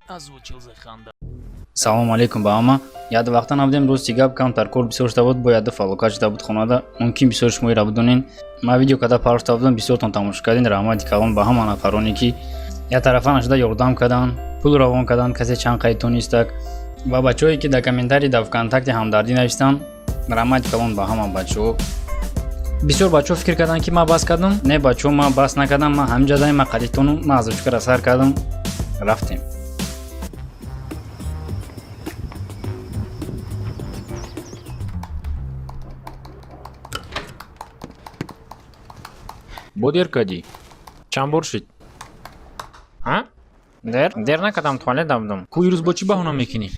Озвучил Заханда. Салому алейкум ба ҳама. Як вақта набудем, рости гап, камтар кор бисёр шуда буд, бояд фалокат шуда буд хонада. Мумкин бисёр шумо ира бидонен. Ман видео када парошта будам, бисёртон тамошо кардин. Раҳмати калон ба ҳама нафароне, ки як тарафа нашуда ёрдам карданд, пул равон карданд, касе чанд қайд тонистак, ва бачаҳое, ки дар комментарий дар ВКонтакте ҳамдардӣ навистанд. Раҳмати калон ба ҳама бачаҳо. Бисёр бачаҳо фикр карданд, ки ман бас кардам. Не, бачаҳо, ман бас накардам, ман ҳаминҷа даем, ман қадитонум, ман озвучкара сар кардам, рафтем. Бо дер кардӣ? Чанд бор шид? А? Дер? Дер накардам, туалет будам. Ку ирӯз бо чӣ баҳона мекунӣ?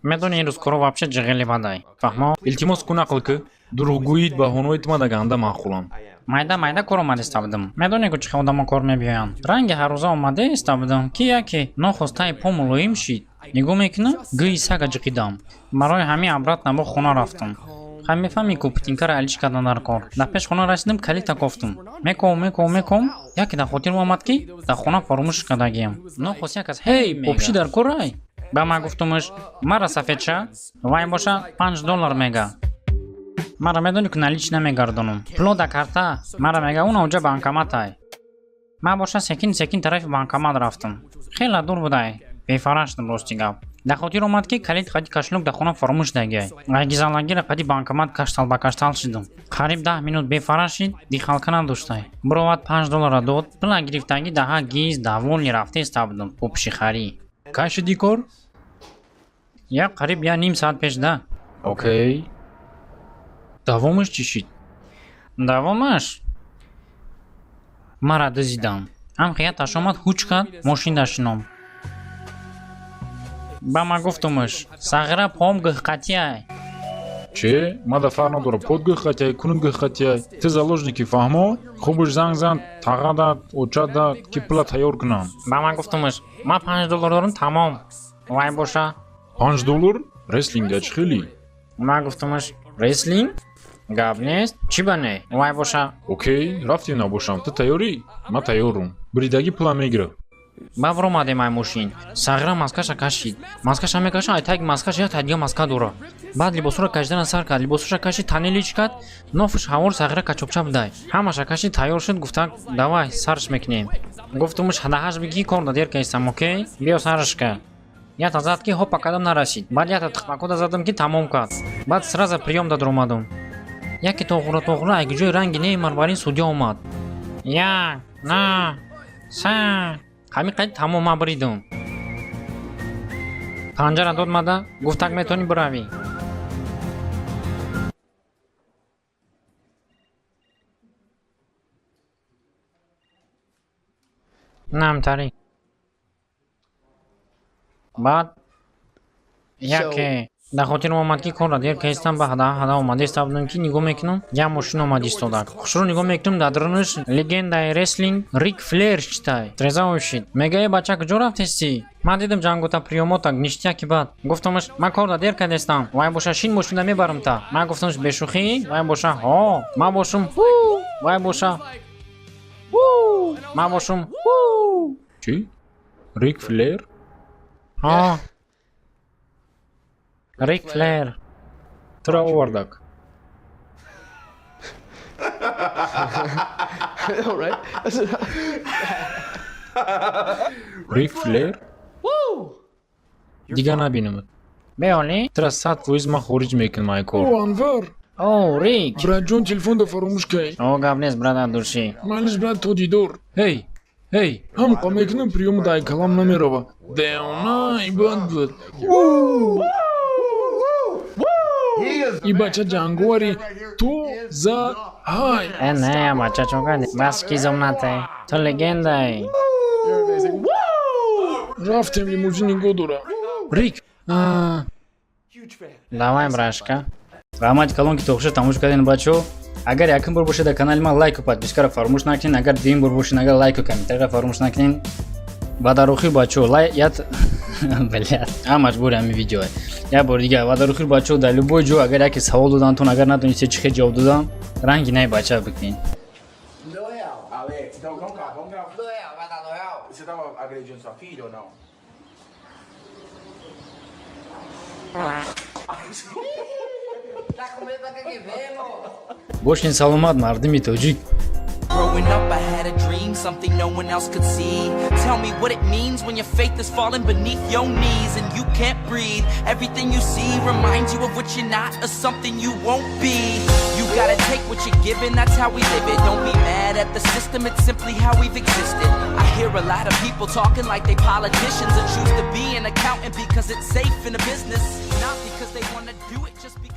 Медони, ин рӯз коро вообще ҷиғили бадай. Фаҳмо? Илтимос ку, нақл кӣ. Дурӯғгӯит, баҳонаҳои ту мада ганда маъқулам. Майда майда кор омадиста будам. Медони ку чӣ хел одамо кор мебиёянд. Ранги ҳаррӯза омада иста будам, ки яке нохост таи по мулоим шид. Нигоҳ мекунам, гӯи сага ҷиқидам. Барои ҳамин обратно бо хона рафтам. Хай, мефаҳмӣ ку, птинкара алиш кардан дар кор. Дар пеш хона расидам, калита кофтум. Мековам, мековам, мековам, яке дар хотирам омад, ки дар хона фаромӯш кардагиям. Нохост як кас ҳей, попши дар корай. Ба ман гуфтумш, мара сафедша, вай боша 5 доллар мега. Мара медонӣ ку, налич намегардонам. Пуло да карта, мара мега, уна уҷа банкоматай. Ман боша секин секин тарафи банкомат рафтам. Хеле дур будай. Бефара шудам, рости гап. Дар хотир омад, ки калид қади кошелёк дар хона фаромӯш дагиай. Гизалагира қади банкомат каштал ба каштал шудам. Қариб 10 минут бефара шид, дихалка надоштай. Буровад, 5 доллара дод, пула гирифтагӣ даҳа гиз довольный рафтеста будам попши харӣ. Кай шидӣ кор? Я қариб я ним соат пеш да. Окей. Давомаш чӣ шид? Давомаш? Мара дузидам. Ҳам хияташ омад, ҳуч кард, мошин дашином. Ба ман гуфтумш, сағира поом гӯҳқатиай. Че? Мада фарқ надора, под гӯҳқатиай, кунут гӯҳқатиай. Ту заложники, фаҳмо? Хубаш занг зан, тағада, очада, ки пула тайёр кунам. Ба ман гуфтумш, ман 5 доллар дорам, тамом. Вай боша. 5 доллар? Реслинга чӣ хелӣ? Ман гуфтумш, реслинг? Гап нест, чӣ ба не? Вай боша. Окей, рафтем набошам. Ту тайёрӣ? Ман тайёрум. Буридагӣ пула мегирам. Ба баромадем ай мошин. Сағира маскаша кашид. Маскаша мекаша, ай таги маскаша як тадига маска дора. Баъд либосҳоро кашидана сар кард. Либосҳоша кашид, танелич кард, нофуш ҳавор сағира качобча будай. Ҳамаша кашид, тайёр шуд, гуфта, давай, сарш мекунем. Гуфтумш, ҳадаҳаш бигӣ, кор да дер кайстам, окей? Биё сарш ка. Ята зад, ки ҳопа кадам нарасид. Баъд ята тихмакода задам, ки тамом кард. Баъд сразу приём да дуромадум. Яке тоғура тоғура ай ҷои ранги Неймар бар ин судья омад. Як, на, са. Ҳамин қайд тамом, ман буридум. Панҷара дод мада, гуфтак, метавонӣ биравӣ. Намтарӣ. Баъд яке дар хотирам омад, ки корра дер кайстам, ба ҳада ҳада омада будам, ки нигоҳ мекунам, як мошин омад истодак. Хушрӯ нигоҳ мекунам, дар дарунаш легендаи реслинг Рик Флер читай. Треза шид. Мега, э бача, куҷо рафтестӣ? Ман дидам ҷангота приёмота ништяки. Баъд гуфтамаш, ман корра дер кардестам. Вай боша, шин мошина мебарам та. Ман гуфтамаш, бешӯхӣ? Вай боша, ҳо. Ман бошум, ҳу. Вай боша, ҳу. Ман бошум, ҳу. Чӣ? Рик Флер? Ҳо. Рик Флер. Тура овардак. All right. Рик Флер? Дигар набинамад. Беолӣ? Тура 100% ман хориҷ мекунам ай кор. О, Анвар! О, Рик! Братҷон, телефонда фаромӯш кай. О, гап нест, брат, души. Майлиш, брат, то дидор. Ҳей! Ҳей! Ҳамқа мекунам, приёму дай калам намерава. Девона, ибад буд. И бача ҷанговари ту за ҳай. Э, не, бача, чо кардӣ? Бас кизомнатай. Ту легендай. You're amazing. Рафтем, лимузин нигоҳ дора. Рик! Давай, брашка. Раҳмати калон, ки то охир тамошо кардем, бачаҳо. Агар якум бор бошед дар канали ман, лайку подпискаро фаромӯш накунед. Агар дуюм бор бошед, агар лайку комментарийро фаромӯш накунед. Ва дар охир, бачаҳо, лай ят блядь, а маҷбури ҳамин видео. Як бор дигар, ва дар охир, бачаҳо, дар любой ҷо агар яке савол додантон, агар надонистед чӣ хел ҷавоб додам, ранги най бача бикунед. Alex, então vamos cá, vamos gravar. Noel, vai dar Noel? Você tava agredindo sua filha ou não? Tá com medo da que vem, moço? Бошин саломат, мардуми тоҷик. Growing up, I had a dream, something no one else could see. Tell me what it means when your faith is falling beneath your knees and you can't breathe. Everything you see reminds you of what you're not or something you won't be. You gotta take what you're given, that's how we live it. Don't be mad at the system, it's simply how we've existed. I hear a lot of people talking like they politicians and choose to be an accountant because it's safe in a business. Not because they wanna do it, just because.